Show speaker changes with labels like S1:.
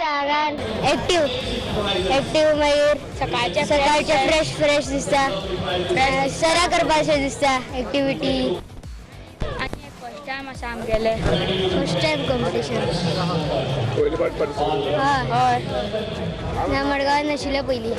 S1: आगान active active, मागीर सकाळचे सकाळचे फ्रेश फ्रेश दिसता, सरा करपाचें दिसता एक्टिविटी.
S2: आनी फर्स्ट टायम आसा आमगेले.
S1: First time competition. हय हय, ना, मडगांव नाशिल्लें पयलीं.